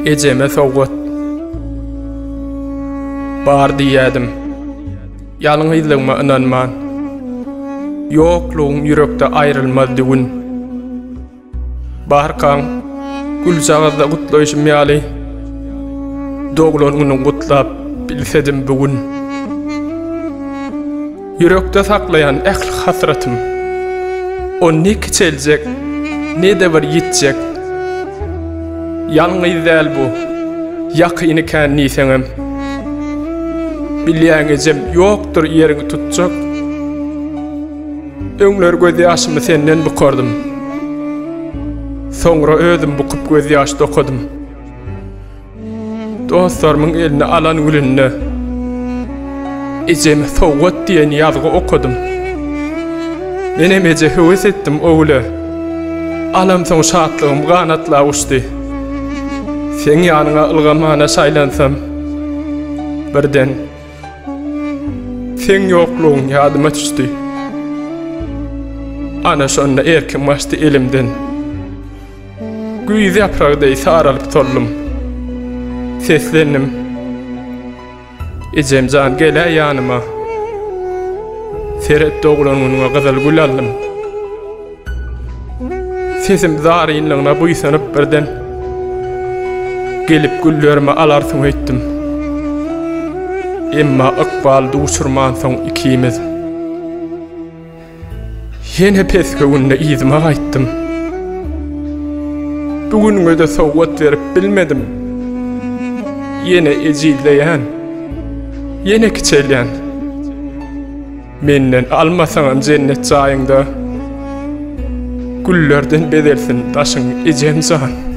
Ejeme sowgat. Bar diýýädim. Ýalňyzlygyma ynanman. Ýoklugyň ýürekde aýrylmaz düwün. Barkaň güljagazda gutlaýşym ýaly, Doglan günüň gutlap bilsedim bu gün. Ýürekde saklaýan ähli hasratym, O ne kiçeljek, ne-de bir ýitjek. Ýalňyz däl bu, ýakyny kän diýseňem. Bilýäň ejem, ýokdur ýeriňi tutjak. Öňler gözýaşymy senden bukardym. Soňra özüm bukup gözýaş dokadym. Dostlarymyň eline alan gülünde Ejeme sowgat diýen ýazgy okadym. Menem eje höwes etdim o güle. Alamsoň şatlygym ganatlap uçdy. Seň ýanyňa ylgamana şaýlansam, birden Seň ýoklugyň ýadyma düşdi. Ana şonda erkim gaçdy elimden. Güýz ýapragy deý saralyp soldum. Seslendim. Ejem jan geläý ýanyma. Seret doglan günüňe gyzyl gül aldym. Sesim zarynlygyna buýsanyp birden Gelip güllerimi alarsyň öýtdüm. Emma ykbal duşurmansoň ikimiz Ýene pes göwünli yzyma gaýtdym. Bu günüňe-de sowgat berip bilmedim. Ýene ejizleýän, ýene kiçelýän. Menden almasaňam jennet jaýyňda Güllerden bezelsin daşyň ejem jan.